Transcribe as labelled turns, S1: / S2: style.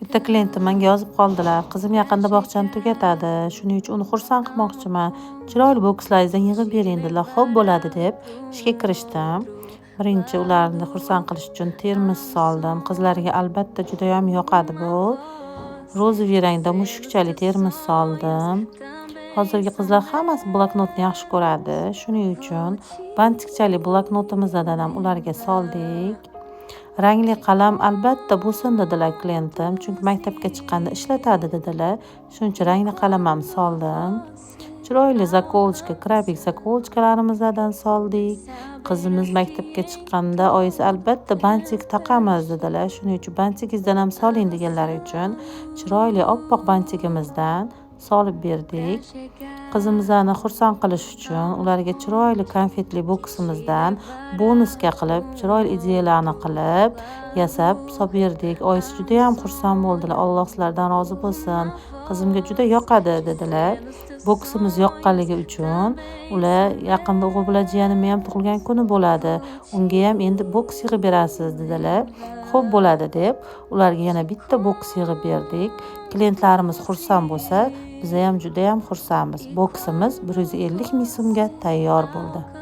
S1: Bitta klientim menga yozib qoldilar: "Qizim yaqinda bog'chani tugatadi, shuning uchun uni xursand qilmoqchiman. Chiroyli bokslaringizdan yig'ib bering", dedilar. Xo'p, bo'ladi deb ishga kirishdim. Birinchi ularni xursand qilish uchun termos soldim. Qizlarga albatta judayam yoqadi bu. Розовый rangda mushukchali termos soldim. Hozirgi qizlar hammasi bloknotni yaxshi ko'radi. Shuning uchun bantikchali bloknotimizdan ham ularga soldik. Rangli qalam albatta bo'lsin dedilar klientim, chunki maktabga chiqqanda ishlatadi dedilar. Shuning uchun rangli qalam ham soldim. Chiroyli заколочка, крабик заколочка larimizdan soldik. Qizimiz maktabga chiqqanda oyisi albatta bantik taqamiz dedilar. Shuning uchun bantigingizdan ham soling deganlari uchun chiroyli oppoq bantigimizdan solib berdik. Qizimizni xursand qilish uchun ularga chiroyli konfetli boksimizdan bonusga qilib, chiroyli ideyalarni qilib, yasab solib berdik. Oyisi judayam xursand bo'ldilar. "Alloh sizlardan rozi bo'lsin. Qizimga juda yoqadi", dedilar. Boksimiz yoqqanligi uchun ular yaqinda o'g'il bilan jiyanimni ham tug'ilgan kuni bo'ladi. Unga ham endi boks yig'ib berasiz dedilar. Xo'p, bo'ladi deb ularga yana bitta boks yig'ib berdik. Klientlarimiz xursand bo'lsa, biz ham judayam xursandmiz. Boksimiz 150 ming so'mga tayyor bo'ldi.